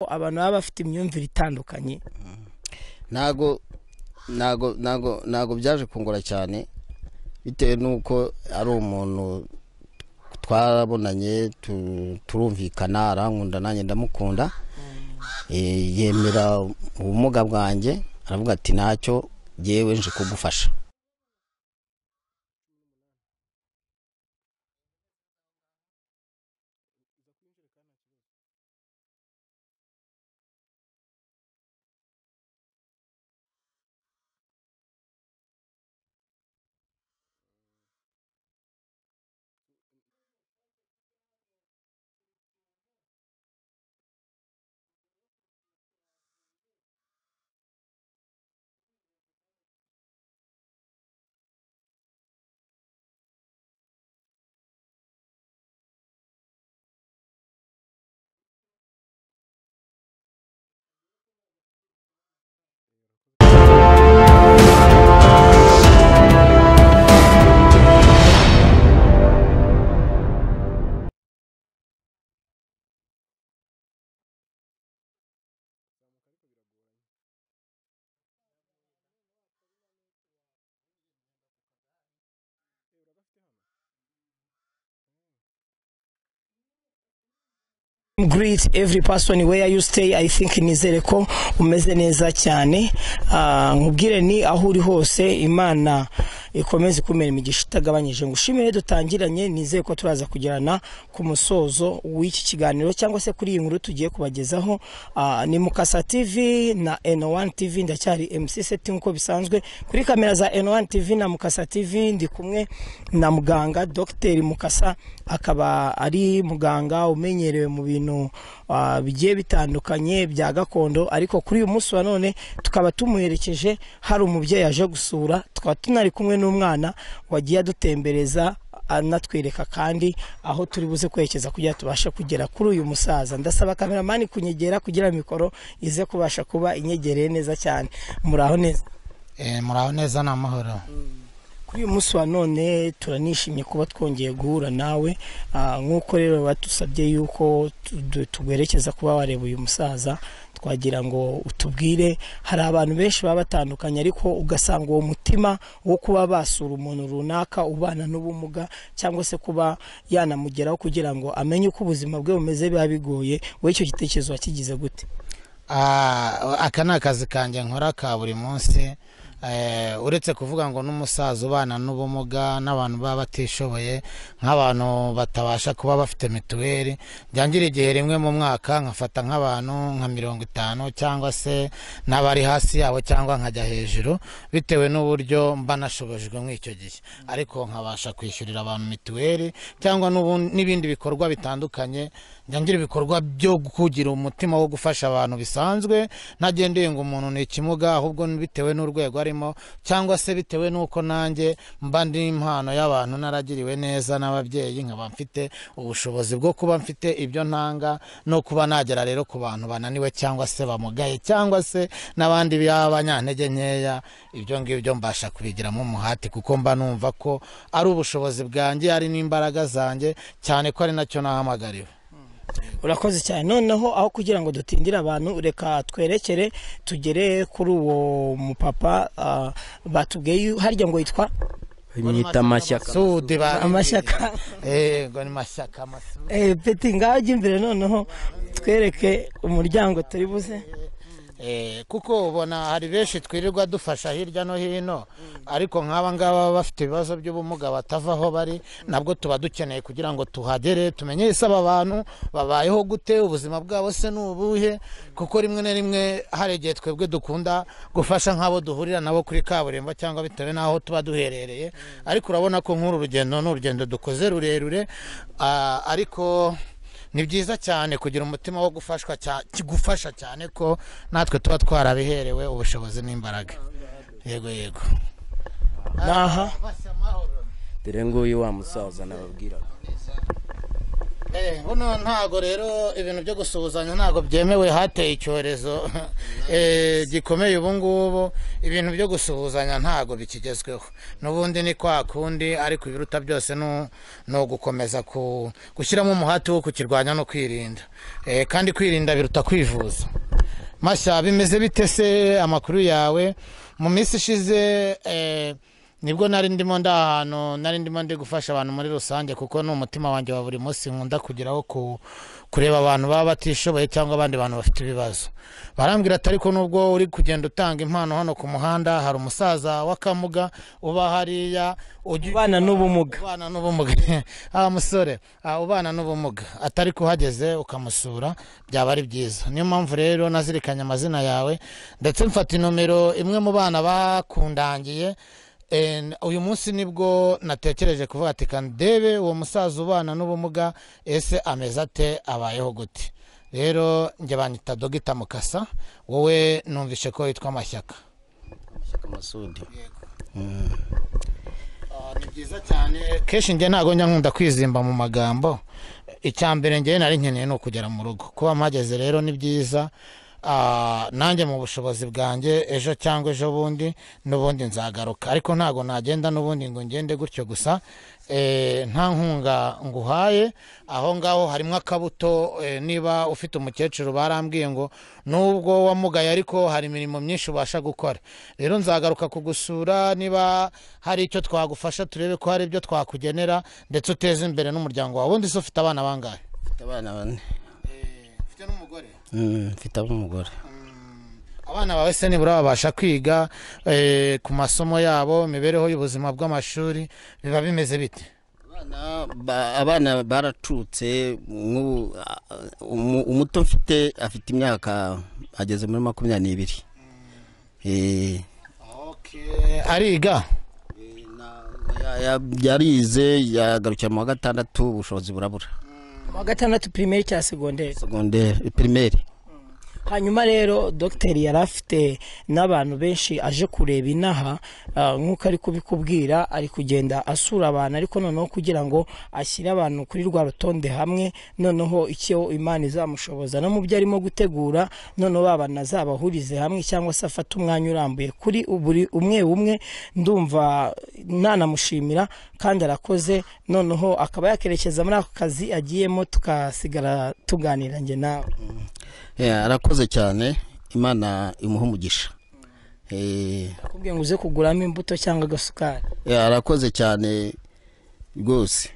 Abantu baba bafite imyumvire itandukanye. Ntago byaje kungora cyane, bitewe n'uko ari umuntu twarabonanye, turumvikana, arankunda nanjye ndamukunda. Yemera ubumuga bwanjye, aravuga ati ntacyo, yewe nje kugufasha. Greet every person where you stay. I think nizere ko umeze neza cyane. Nkubwire ni aho uri hose, Imana ikomeze kumera imigisha itagabanyije. Ngushimire dutangiranye, nizere ko turaza kugirana ku musozo w'iki kiganiro cyangwa se kuri iyi nkuru tugiye kubagezaho. Ni Mukasa TV na N1 TV, ndacyari MC Seti nkuko bisanzwe. Kuri kamera za N1 TV na Mukasa TV ndi kumwe na muganga Dr Mukasa, akaba ari muganga umenyerewe mu bintu bigiye bitandukanye bya gakondo. Ariko kuri uyu munsi wa none tukaba tumuherekeje, hari umubyeyi aje gusura, tukaba tunari kumwe n'umwana wagiye adutembereza anatwereka kandi aho turi buze kwerekeza kugira tubashe kugera kuri uyu musaza. Ndasaba kameramani kunyegera kugira mikoro ize kubasha kuba inyegereye neza cyane. Muraho neza? Muraho neza, ni amahoro. Kuri uyu munsi wa none turanishimye kuba twongeye guhura nawe. Nk'uko rero batusabye yuko tugwerekeza kuba wareba uyu musaza, twagira ngo utubwire. Hari abantu benshi baba batandukanye, ariko ugasanga uwo mutima wo kuba basura umuntu runaka ubana n'ubumuga cyangwa se kuba yanamugeraho kugira ngo amenye uko ubuzima bwe bumeze biba bigoye. Wowe icyo gitekerezo wakigize gute? Aka ni akazi kanjye nkora ka buri munsi. Uretse kuvuga ngo n'umusaza ubana n'ubumuga n'abantu baba batishoboye, nk'abantu batabasha kuba bafite mituweli, njya igihe rimwe mu mwaka nkafata nk'abantu nka 50 cyangwa se n'abari hasi yabo cyangwa nkajya hejuru bitewe n'uburyo mba nashobojwe muri icyo gihe, ariko nkabasha kwishyurira abantu mituweli cyangwa n'ibindi bikorwa bitandukanye. Njya ngira ibikorwa byo kugira umutima wo gufasha abantu bisanzwe, ntagendeye ngo umuntu ni ikimuga, ahubwo bitewe n'urwego arimo cyangwa se bitewe n'uko nanjye mba ndi impano y'abantu naragiriwe neza n'ababyeyi, nkaba mfite ubushobozi bwo kuba mfite ibyo ntanga no kuba nagera rero ku bantu bananiwe cyangwa se bamugaye cyangwa se n'abandi b'abanyantege nkeya. Ibyo ngibyo mbasha kubigiramo umuhati kuko mba numva ko ari ubushobozi bwanjye, ari n'imbaraga zanjye, cyane ko ari nacyo nahamagariwe. Urakoze cyane. Noneho aho kugira ngo dutindire abantu, reka twerekere tugere kuri uwo mupapa. Batubwiye harya ngo yitwa Bamwita Mashyaka. Amashyaka. Ngo ni Mashyaka Masudi. Peti ngaho jya imbere noneho twereke umuryango turi buze. Kuko ubona hari benshi twirirwa dufasha hirya no hino, ariko nk'aba ngaba bafite ibibazo by'ubumuga batava aho bari, nabwo tuba dukeneye kugira ngo tuhagere tumenye ese aba bantu babayeho gute, ubuzima bwabo se ni ubuhe, kuko rimwe na rimwe hari igihe twebwe dukunda gufasha nk'abo duhurira nabo kuri kaburimbo cyangwa bitewe n'aho tuba duherereye. Ariko urabona ko nk'uru rugendo ni urugendo dukoze rurerure, ariko ni byiza cyane kugira umutima wo gufashwa, gufasha cyane ko natwe tuba twarabiherewe ubushobozi n'imbaraga. Yego yego. Naha dore nguyu wa musaza nababwiraga. Buno ntago rero ibintu byo gusuhuzanya ntago byemewe, hateye icyorezo gikomeye ubu ngubu, ibintu byo gusuhuzanya ntago bikigezweho. N'ubundi ni kwa kundi, ariko ibiruta byose ni ugukomeza gushyiramo umuhati wo kukirwanya no kwirinda, kandi kwirinda biruta kwivuza. Mashya, bimeze bite se amakuru yawe? Mu minsi ishize nibwo nari ndimo ndahantu, nari ndimo ndi gufasha abantu muri rusange, kuko ni umutima wanjye wa buri munsi, nkunda kugeraho kureba abantu baba batishoboye cyangwa abandi bantu bafite ibibazo. Barambwira ati ariko nubwo uri kugenda utanga impano hano ku muhanda, hari umusaza w'akamuga uba hariya ubana n'ubumuga, ubana n'ubumuga musore ubana n'ubumuga, atari kuhageze ukamusura byaba ari byiza. Niyo mpamvu rero nazirikanye amazina yawe, ndetse mfata inomero imwe mu bana bakundangiye. Uyu munsi nibwo natekereje kuvuga ati kandebe uwo musaza ubana n'ubumuga ese ameze ate, abayeho gute? Rero njye banyita Dogita Mukasa, wowe numvishe ko witwa Mashyaka. Mashyaka Masudi. Ni byiza cyane. Kenshi njye ntago njya nkunda kwizimba mu magambo. Icya mbere njye nari nkeneye ni ukugera mu rugo. Kuba mpageze rero ni byiza. Nanjye mu bushobozi bwanjye ejo cyangwa ejo bundi n'ubundi nzagaruka, ariko ntago nagenda n'ubundi ngo ngende gutyo gusa nta nkunga nguhaye. Aho ngaho harimo akabuto, niba ufite umukecuru barambwiye ngo nubwo wamugaye ariko hari imirimo myinshi ubasha gukora. Rero nzagaruka kugusura, niba hari icyo twagufasha turebe ko hari ibyo twakugenera, ndetse uteze imbere n'umuryango wawe. Ubundi se ufite abana bangahe? Mfite abana bane. Ufite n'umugore? Mfite umugore. Abana bawe se nibura babasha kwiga ku masomo yabo, imibereho y'ubuzima bw'amashuri biba bimeze bite? Abana baracutse. Umuto mfite afite imyaka ageze muri 22. Ariga? Yarize, yagarukira mu wa 6, ubushobozi burabura. Wa 6 primaire cya secondaire? Secondaire, primaire. Hanyuma rero dogiteri yari afite n'abantu benshi aje kureba inaha, nk'uko ari kubikubwira, ari kugenda asura abantu, ariko noneho kugira ngo ashyire abantu kuri rwa rutonde hamwe, noneho icyo Imana izamushoboza no mu byo arimo gutegura, noneho babana azabahurize hamwe, cyangwa se afate umwanya urambuye kuri buri umwe umwe. Ndumva nanamushimira kandi arakoze, noneho akaba yakerekeza muri ako kazi agiyemo, tukasigara tuganira njye nawe. Arakoze cyane, Imana imuha umugisha. Akubwiye ngo uze kuguramo imbuto cyangwa agasukari. Arakoze cyane rwose.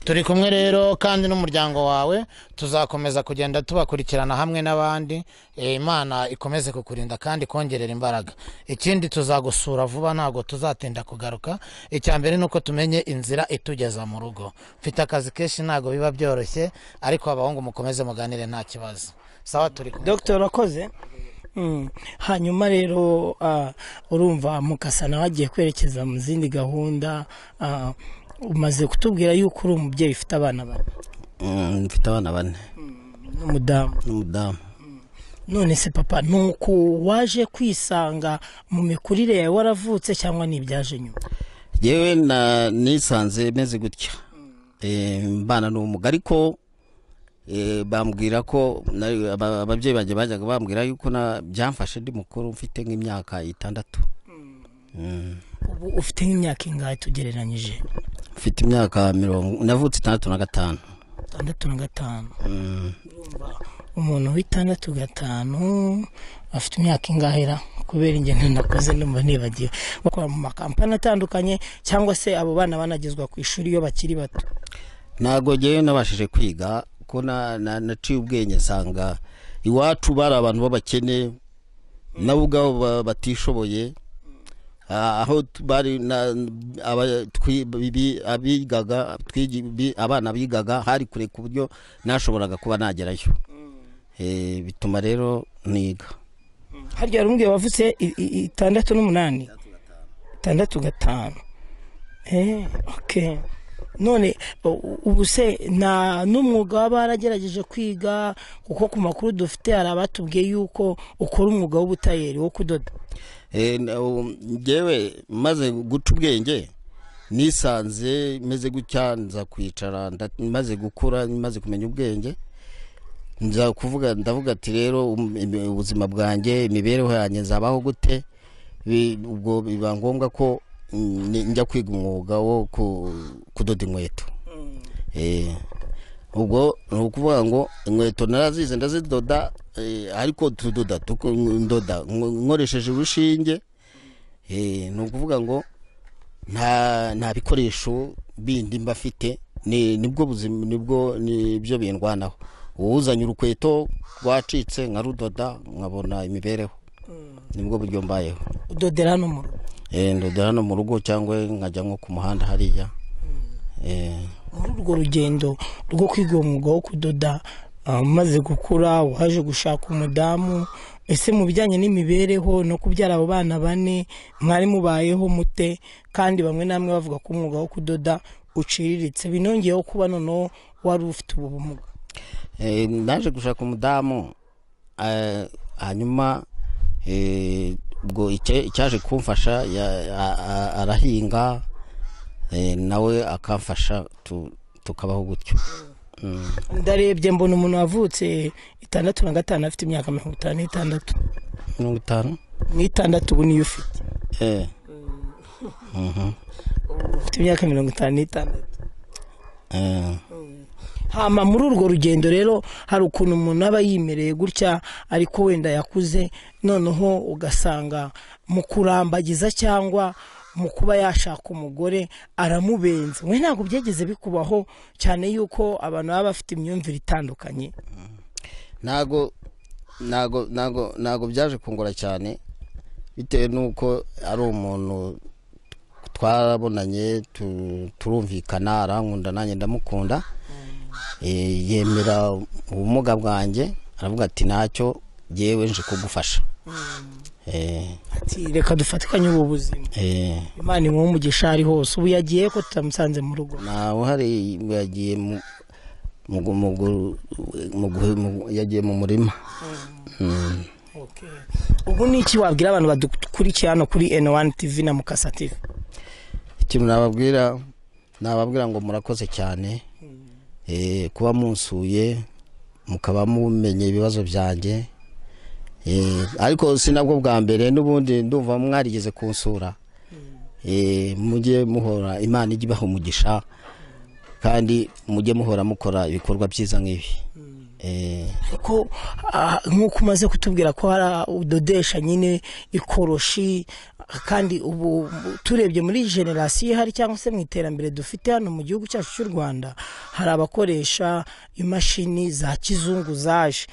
Turi kumwe rero kandi n'umuryango wawe, tuzakomeza kugenda tubakurikirana hamwe n'abandi. Imana ikomeze kukurinda kandi kongerera imbaraga. Ikindi tuzagusura vuba, ntabwo tuzatinda kugaruka. Icya mbere ni uko tumenye inzira itugeza mu rugo. Mfite akazi kenshi ntabwo biba byoroshye, ariko abahungu mukomeze muganire nta kibazo. Sawa, turi kumwe. Dr. urakoze. Hanyuma rero urumva Mukasa nawe agiye kwerekeza mu zindi gahunda. Umaze kutubwira yuko uri umubyeyi ufite abana bane. Mfite abana bane n'umudamu. None se papa, nuko waje kwisanga mu mikurire yawe waravutse cyangwa nibyaje nyuma? Yewe nisanze meze gutya, mbana n'ubumuga, ariko bambwira ko ababyeyi banjye bajyaga bambwira yuko byamfashe ndi mukuru, mfite nk'imyaka 6. Ubu ufite nk'imyaka ingahe tugereranyije? Mfite imyaka 40, navutse 65. 65. Umuntu w'65 afite imyaka ingahera? Kubera ingendo nakoze ndumva nibagiwe. Bakora mu makampani atandukanye, cyangwa se abo bana banagezwa ku ishuri iyo bakiri bato? Ntago ngewe nabashije kwiga, ko naciye ubwenge nsanga iwacu bari abantu b'abakene nabo ubwabo batishoboye. Aho bari abigaga, abana bigaga hari kure ku buryo nashoboraga kuba nagerayo. Bituma rero niga. Harya rumbwiye wavutse 68? 65. Okay. None ubu se nta n'umwuga waba waragerageje kwiga? Kuko ku makuru dufite hari abatubwiye yuko ukora umwuga w'ubutayeri wo kudoda. Njyewe maze guca ubwenge Nisanze meze gutya, nza kwicara, maze gukura, maze kumenya ubwenge, nza kuvuga, ndavuga ati rero ubuzima bwanjye, imibereho yanjye nzabaho gute? Ubwo biba ngombwa ko njya kwiga umwuga wo kudoda inkweto. Ubwo ni ukuvuga ngo inkweto narazize, ndazidoda, ariko tudoda ndoda nkoresheje urushinge. Ni ukuvuga ngo nta bikoresho bindi mba mfite, nibwo buzima, nibwo nibyo bindwanaho. Uwuzanye urukweto rwacitse nkarudoda, nkabona imibereho, nibwo buryo mbayeho. Udodera hano mu rugo? Ndodera hano mu rugo cyangwa nkajya nko ku muhanda hariya. Muri urwo rugendo rwo kwiga uwo mwuga wo kudoda, umaze gukura waje gushaka umudamu, ese mu bijyanye n'imibereho no kubyara abo bana bane mwari mubayeho mute? Kandi bamwe namwe bavuga ko umwuga wo kudoda uciriritse, binongeyeho kuba noneho wari ufite ubu bumuga. Naje gushaka umudamu, hanyuma ubwo icyaje kumfasha, arahinga, nawe akamfasha, tukabaho gutyo. Ndarebye mbona umuntu wavutse 65 afite imyaka 56. 56 ubu niyo ufite? Ufite imyaka 56. Hama muri urwo rugendo rero hari ukuntu umuntu aba yimereye gutya ariko wenda yakuze, noneho ugasanga mu kurambagiza cyangwa mu kuba yashaka umugore aramubenze. We ntabwo byageze bikubaho cyane yuko abantu baba bafite imyumvire itandukanye? Ntago ntago ntago ntago byaje kungora cyane, bitewe nuko ari umuntu twarabonanye, turumvikana, arankunda nanjye ndamukunda. Yemera ubumuga bwanjye, aravuga ati ntacyo, yewe nje kugufasha. Ati reka dufatikanye ubu buzima. Imana imuhe umugisha ari hose. Ubu yagiye ko tutamusanze mu rugo? Nawe hari yagiye yagiye mu murima. Ubu ni iki wabwira abantu badukurikiye hano kuri N1 TV na Mukasa TV? Ikintu nababwira ngo murakoze cyane, kuba munsuye mukaba mumenye ibibazo byanjye. Ariko sinabwo bwa mbere, n'ubundi ndumva mwarigeze kunsura. Mujye muhora, Imana ijye ibaha umugisha, kandi mujye muhora mukora ibikorwa byiza nk'ibi. Ko nk'uko umaze kutubwira ko hari udodesha nyine ikoroshi, kandi ubu turebye muri generasiyo ihari cyangwa se mu iterambere dufite hano mu gihugu cyacu cy'u Rwanda, hari abakoresha imashini za kizungu zaje.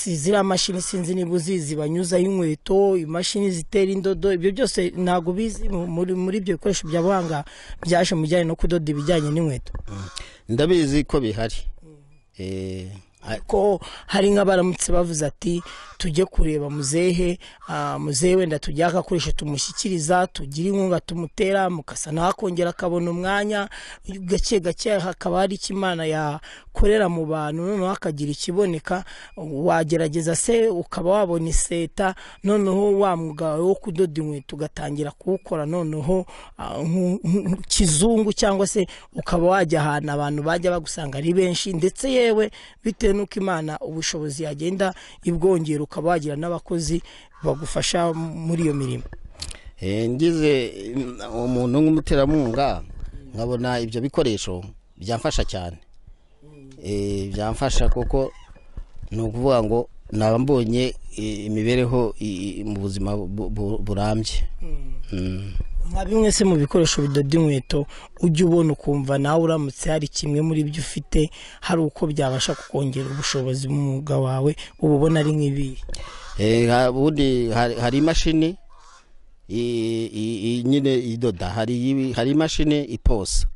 Ziriya mashini sinzi niba uzizi, banyuzaho inkweto, imashini zitera indodo, ibyo byose ntabwo bizi muri ibyo bikoresho bya buhanga byaje mu bijyanye no kudoda ibijyanye n'inkweto? Ndabizi ko bihari. Ko hari nk'abaramutse bavuze ati tujye kureba muzehe, muzehe wenda tujye agakoresho tumushyikiriza, tugire inkunga tumutera, Mukasa nawe akongera akabona umwanya, gake gake hakaba hari icyo Imana yakorera mu bantu, noneho akagira ikiboneka. Wagerageza se ukaba wabona iseta, noneho wa mwuga wo kudoda inkweto ugatangira kuwukora noneho kizungu, cyangwa se ukaba wajya ahantu abantu bajya bagusanga ari benshi, ndetse yewe bitewe nuko Imana ubushobozi yagenda ibwongera ukaba wagira n'abakozi bagufasha muri iyo mirimo. Ngize umuntu nk'umuterankunga nkabona ibyo bikoresho byamfasha cyane. Byamfasha kuko ni ukuvuga ngo naba mbonye imibereho mu buzima burambye. Nka bimwe se mu bikoresho bidoda inkweto ujya ubona ukumva nawe uramutse hari kimwe muri byo ufite, hari uko byabasha kukongera ubushobozi mu mwuga wawe, uba ubona ari nk'ibihe? Ubundi hari imashini nyine idoda, hari imashini iposa,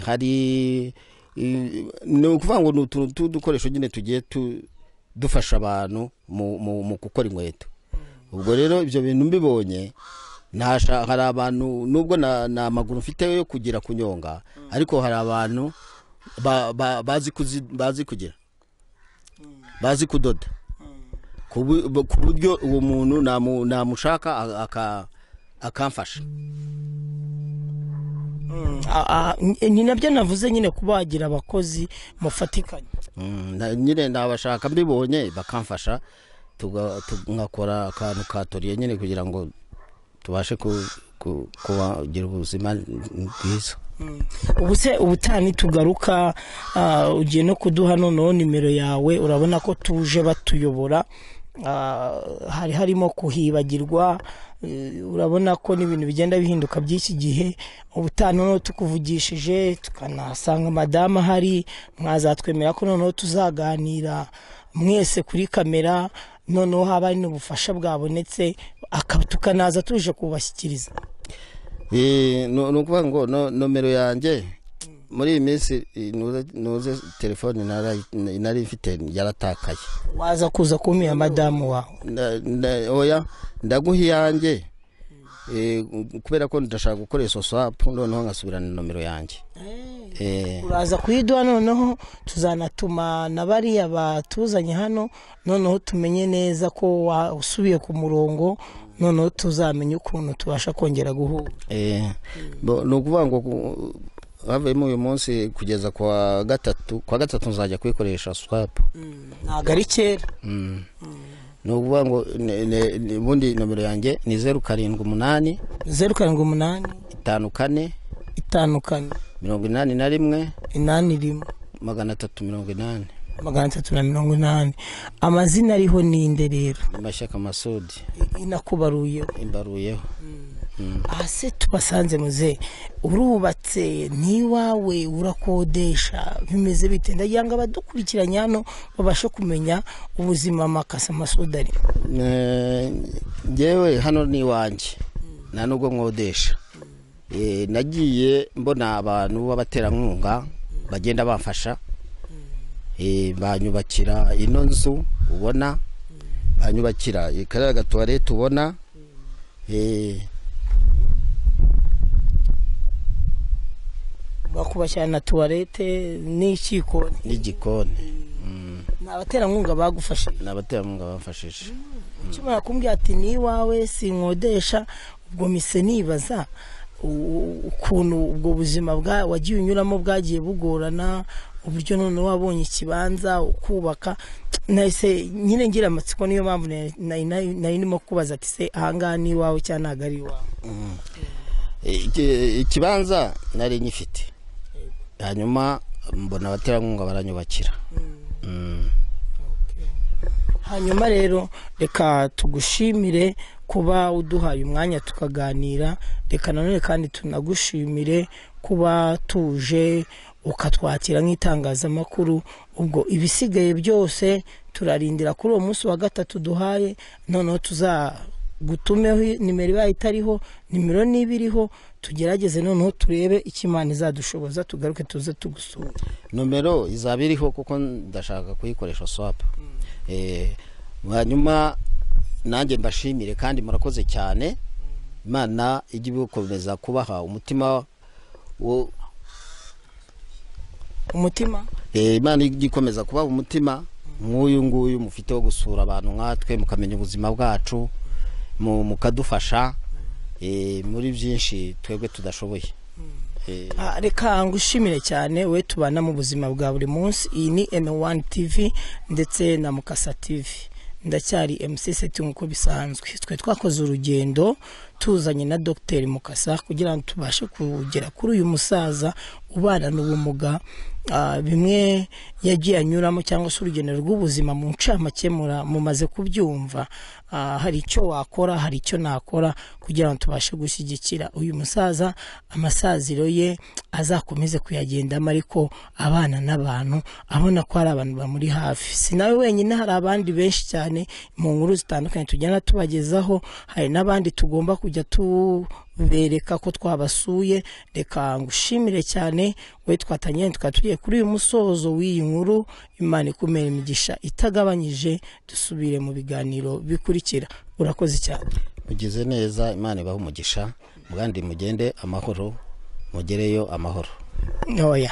hari ni ukuvuga ngo ni utuntu tw'udukoresho nyine tugiye dufasha abantu mu gukora inkweto. Ubwo rero ibyo bintu mbibonye, hari abantu nubwo nta maguru mfite yo kugira kunyonga, ariko hari abantu bazi kugira, bazi kudoda, ku buryo uwo muntu namushaka akamfasha. Ni nabyo navuze nyine kubagira abakozi mufatikanye. Nyine nabashaka mbibonye bakamfasha, tugakora akantu katoriye nyine kugira ngo tubashe kugira ubuzima bwiza. Ubu se ubutaha tugaruka ugiye no kuduha noneho nimero yawe, urabona ko tuje batuyobora, hari harimo kuhibagirwa, urabona ko n'ibintu bigenda bihinduka by'iki gihe. Ubutaha noneho tukuvugishije tukanasanga madamu ahari, mwazatwemera ko noneho tuzaganira mwese kuri kamera, noneho haba hari n'ubufasha bwabonetse tukanaza tuje kubashyikiriza. Ni ukuvuga ngo nomero yanjye muri iyi minsi nuze telefone nari mfite yaratakaye. Waza kuza kumira madamu wawe? Oya, ndaguha iyanjye kubera ko ndashaka gukoresha swap, noneho nkasubirana nomero yanjye. Uraza kuyiduha, noneho tuzanatuma na bariya batuzanye hano, noneho tumenye neza ko usubiye ku murongo, noneho tuzamenye ukuntu tubasha kongera guhura. Ni ukuvuga ngo havuyemo uyu munsi kugeza kwa gatatu nzajya kuyikoresha swap. Ntabwo ari kera. Ni ukuvuga ngo ubundi nomero yanjye ni 078 078 54 54 81 81 380 380. Amazina ariho ninde rero? Mashyaka Masudi. Inakubaruyeho? Imbaruyeho. Ase tubasanze muze, urubatse ntiwawe, urakodesha, bimeze bite? Ndagira ngo abadukurikiranye hano babashe kumenya ubuzima Makasa Masudi ari. Njyewe hano ni iwanjye, nta nubwo nkodesha. Nagiye mbona abantu b'abaterankunga bagenda bamfasha, banyubakira ino nzu ubona, banyubakira kariya gatuwarete ubona, bakubashyira na tuwarete n'ikikoni n'igikoni. Ni abaterankunga bagufashije? Ni abaterankunga bamfashije. Ukimara kumbwira ati ni iwawe sinkodesha, ubwo mise nibaza ukuntu ubwo buzima wagiye unyuramo bwagiye bugorana, uburyo none wabonye ikibanza ukubaka. Nahise nyine ngira amatsiko, niyo mpamvu nari ndimo kubaza ati se ahangaha ni iwawe cyangwa ntabwo ari iwawe? Ikibanza nari nyifite, hanyuma mbona abaterankunga baranyubakira. Hanyuma rero reka tugushimire kuba uduhaye umwanya tukaganira, reka nanone kandi tunagushimire kuba tuje ukatwakira nk'itangazamakuru. Ubwo ibisigaye byose turarindira kuri uwo munsi wa gatatu duhaye, noneho tuzagutumeho nimero ibaye itariho, nimero niba iriho, tugerageze noneho turebe icyo Imana izadushoboza, tugaruke tuze tugusura. Nomero izaba iriho kuko ndashaka kuyikoresha swap. Hanyuma nanjye mbashimire kandi murakoze cyane. Imana ijye ikomeza kubaha umutima umutima Imana ijye ikomeza kubaha umutima nk'uyu nguyu mufite wo gusura abantu nkatwe, mukamenya ubuzima bwacu, mukadufasha muri byinshi twebwe tudashoboye. Reka ngushimire cyane we tubana mu buzima bwa buri munsi. Iyi ni M1 TV ndetse na Mukasa TV. Ndacyari MC Seti nk'uko bisanzwe. Twe twakoze urugendo tuzanye na Dr Mukasa kugira ngo tubashe kugera kuri uyu musaza ubana n'ubumuga, bimwe yagiye anyuramo cyangwa se urugendo rw'ubuzima mu ncamake mumaze kubyumva. Hari icyo wakora, hari icyo nakora kugira ngo tubashe gushyigikira uyu musaza, amasaziro ye azakomeze kuyagendamo, ariko abana n'abantu abona ko hari abantu bamuri hafi. Si nawe wenyine, hari abandi benshi cyane mu nkuru zitandukanye tugenda tubagezaho, hari n'abandi tugomba kujya tubereka ko twabasuye. Reka ngushimire cyane we twatangiye, tukaba tugiye kuri uyu musozo w'iyi nkuru. Imana ikumere imigisha itagabanyije, dusubire mu biganiro bikurikira. Urakoze cyane, mugize neza, Imana ibahe umugisha, kandi mugende amahoro, mugereyo amahoro. Oya.